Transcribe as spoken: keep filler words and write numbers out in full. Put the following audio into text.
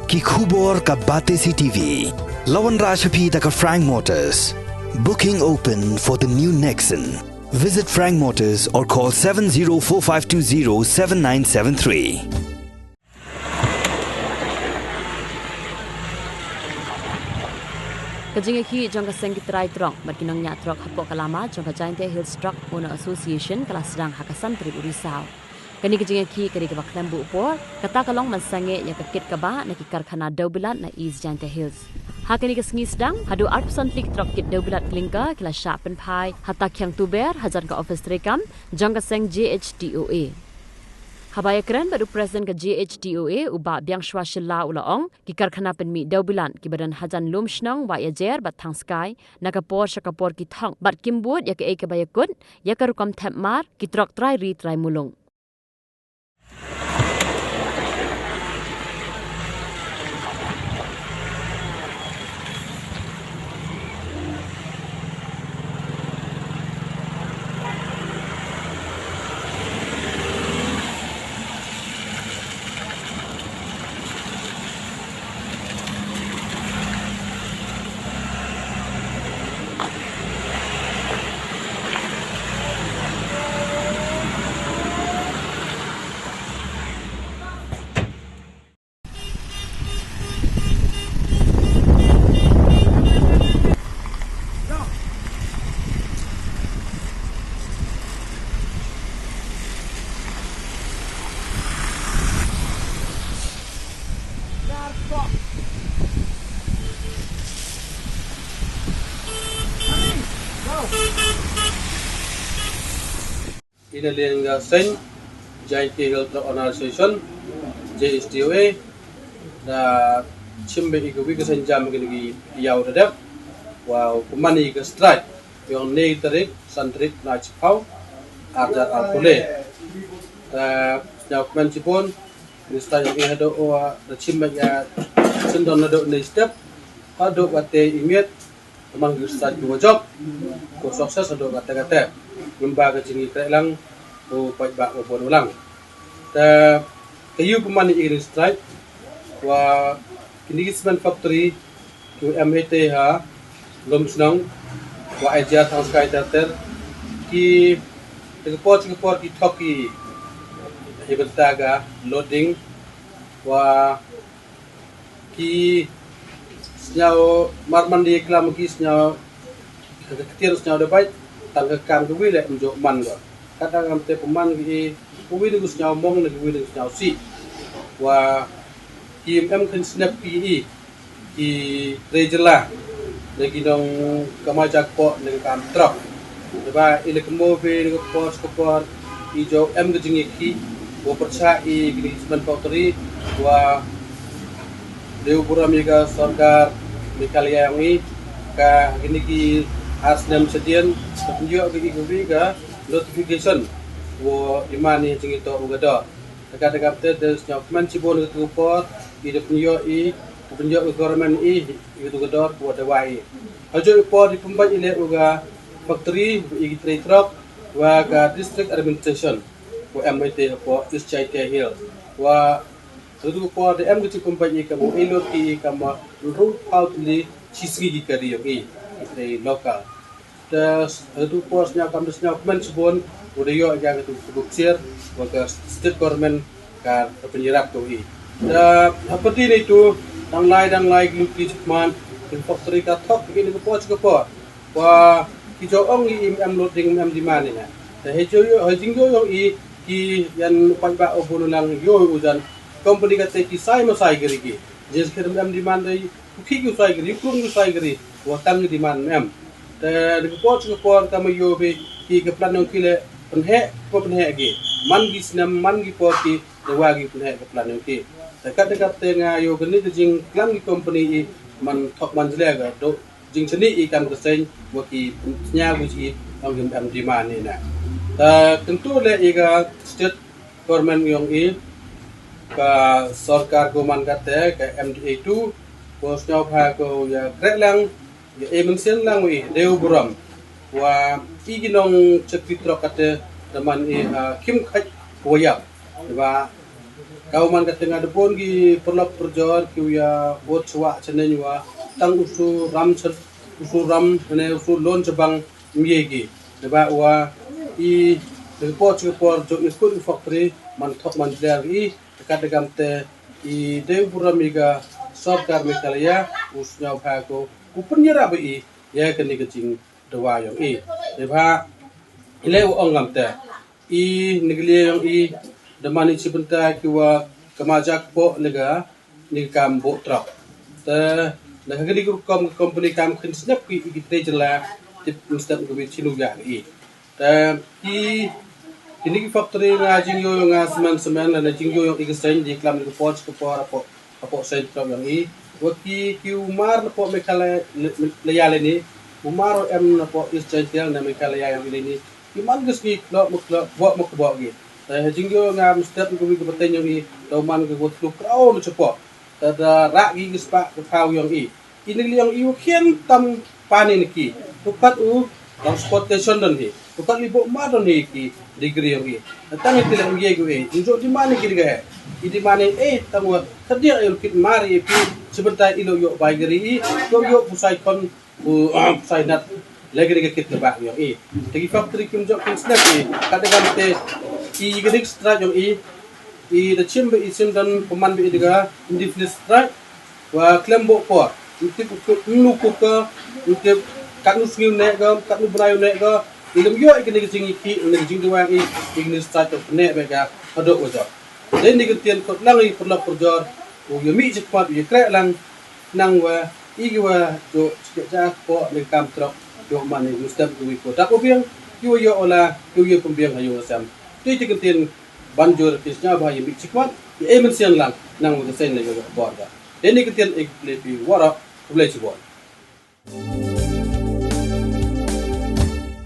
Ki khubor ka Batesi T V. La wanrah sha phi da ka Frank Motors. Booking open for the new Nexon. Visit Frank Motors or call seven zero four five two zero seven nine seven three. Ka jingïakhih jong ka seng ki trai trok bad ki nongñiah trok hapoh ka lama jong ka Jaintia Hills Truck Owner Association ka la sdang ha ka san tarik u Risaw. Kane ka jingïakhih ka dei kaba khlem buh por, kata ka long ban sangeh ïa ka kit kaba na ki karkhana dewbilat na East Jaintia Hills. Ha kane ka sngi sdang, haduh arphew san tylli ki trok kit dewbilat clinker ki la shah pynphai ha Takiang Tuber, hajan ka ophis treikam jong ka seng J H T O A. Haba ïakren bad u President ka J H T O A, u Bah Biangshwa Shylla, u la ong, ki karkhana pynmih dewbilat kiba don hajan Lumshnong, Wahiajer bad Thangskai, na ka por sha ka por ki thok bad kim bud ïa kaei kaba ïakut ïa ka rukom thep mar ki trok trai ri trai muluk. Ina liang ka seng Jaintia Hills Truck Owner Association, J H T O A, da chim beit ïa ka wi ka seng jam kine ki ïaw da dep, wa u pynman ïa ka strike, ïong ne tarik, san tarik, na chiphaw, arjar arpule. Da sñiaw kmen chibun, Minister ïong i haduh wa da chim beit ïa syndon haduh ne step, haduh wa te i miet, Te man ki stad ki wa jop, ko success haduh kate kate. Ngim ba ka jingïakreh lang, ko paidbah wa bun u lang. Te ka ïu pynman i ri strike, wa kini ki cement factory, ki wa em hei te ha, Lumshnong, Wahiajer, Thangskai ter ter, ki te ka por te ka por ki thok ki, ki bynta ka loading, wa ki sñiaw mar man de klam ki sñiaw ka ktien sñiaw da bait tang ka kam ka wi le em jok man ko. Kata kam te pynman ki u wi ne u sñiaw mong ne u wi ne u sñiaw si. Wa ki em em kyn snep ki i ki trei jylla ne ki nong kamai jak pok ne ka kam trok. Naba i le kmo be ne ka por ka por i jong em ka jingïakhih wa pyrshah i kini ki cement factory wa dei u burom ïa ka sorkar Meghalaya ïong i ka kini ki ar snem shadien ka pynïoh ka i ka wi ka notification wa i man i jingïatoh u ka dor. Te ka te ka te te sñiaw kmen chibun ka tu por i da pynïoh i ka pynïoh ka government i i ka tu ka dor wa da wa i. Hajo i por i pynbait i le u ka factory i ki trei trok wa ka district administration wa em bai te hapoh East Jaintia Hills wa ka tu ka por da em ka chi pynbait i ka mo i lot ki i ka ma ru pau tli chi sngi ki ka ri ïong i ki trei local. Te ha tu por sñiaw kam da sñiaw kmen chibun wa da ïoh ïa ka tu ka buk sier wa ka state government ka pynïarap to i. Te ha pati ni tu dang lai dang lai ki luti chikman ki factory ka thok ki ni ka por chi ka por. Wa ki jo ong i im em loading im em demand ina. Te he jo ïoh he jing jo ïong i ki yan paidbah u bun u lang ïoh u jan company ka te ki sai ma sai gari ki. Jes ki im em demand dei u ki u sai gari u krum u sai gari wa tang demand em. Te ni ka por chi ka por ka ma ïoh be ki ka plan ïong ki le pynheh ko pynheh ki. Man ki snem man ki por ki te wa ki pynheh ka plan ïong ki. Te kat te kat te nga ïoh ka ni ka jingklam ki company i man thok man jle ka do jingchani i kam ka seng wa ki sñiaw ki chi ong ki em demand ina. Te kyntu le i ka state government ïong i ka sorkar ko man ka te ka M D A two ko sñiaw pha ko ïa kreh lang ïa e mynsiem lang i dei u burom wa i ki nong chakri trok ka te da man i ha kim khaj ko ïa wa Ka u man ka tynga da bun ki paralok parajor ki u ïa bud chwa chaneng wa tang u su ram chan u su ram ne u su lon chabang mye ki. Naba wa i de por chi por jong i kut i factory man thok man jler i. Kat da gam te i dei u burom i ka sorkar Meghalaya u sñiaw bha ko u pynïarap i ïa kane ka jingdawa yong i. Dei bha i leh u ong ngam te i ni ka liang yong i da man i chi bynta ki wa kama jak po ne ka ni ka kam bo trok. Te na ka ni ka rukom ka company kam khin snap ki i ki te jela tip snap ka wi chinu ya i. Te ki kini ki factory nga jingyo nga semen semen la na jingyo yong i ka sen di klam ni ka por ka por apo apo sen trok yong i. Wa ki ki umar na po Meghalaya le ni umar em na po East Jaintia na Meghalaya yong i le ni. Ki man ka sngi klok mo klok bo mo bo ki. Te ha jingyo nga mstep ka wi ka pateng yong i. Te man ka wi klok krau na chapo. Te da rak ki ki spak ka khaw yong i. Ini liang i u khian tam pani niki. Tukat u transportation don hi. Tukat li bo ma don hi ki degree yong i. Tang i tilang ye gu e. Injo di mani ki diga he. I di mani e tang wa khadia i kit mari i pi sebentar i lo yo bai gari i lo yo pusai kon u pusai nat lagi diga kit ke bak yong i. Tagi factory kim jok kim snack i. Kada gam te i gari strike yong i. I da chim ba i chim dan peman ba i diga indefinite strike. Wa klem bok por. Ntip ukut nnu kuka ntip kat nu sngiu ne ga kat nu brai ne ga. Ilem yo i kini jing i ki ne jing duwang i igni sta to ne be ga hadok wa jor. Den ni ktien kot lang i pernah perjor. U yo mi jikmat u yo krek lang nang wa i wa jo sikit ja ko ne kam trok jo mani mustem ku wi ko dak u biang. Yo yo ola yo yo pembiang ayo sam. Ti ti ktien ban jor ki snya ba yo mi jikmat i e men siang lang nang wa sen le yo bor ga. Ini ktien ik le pi wara khublei chibun.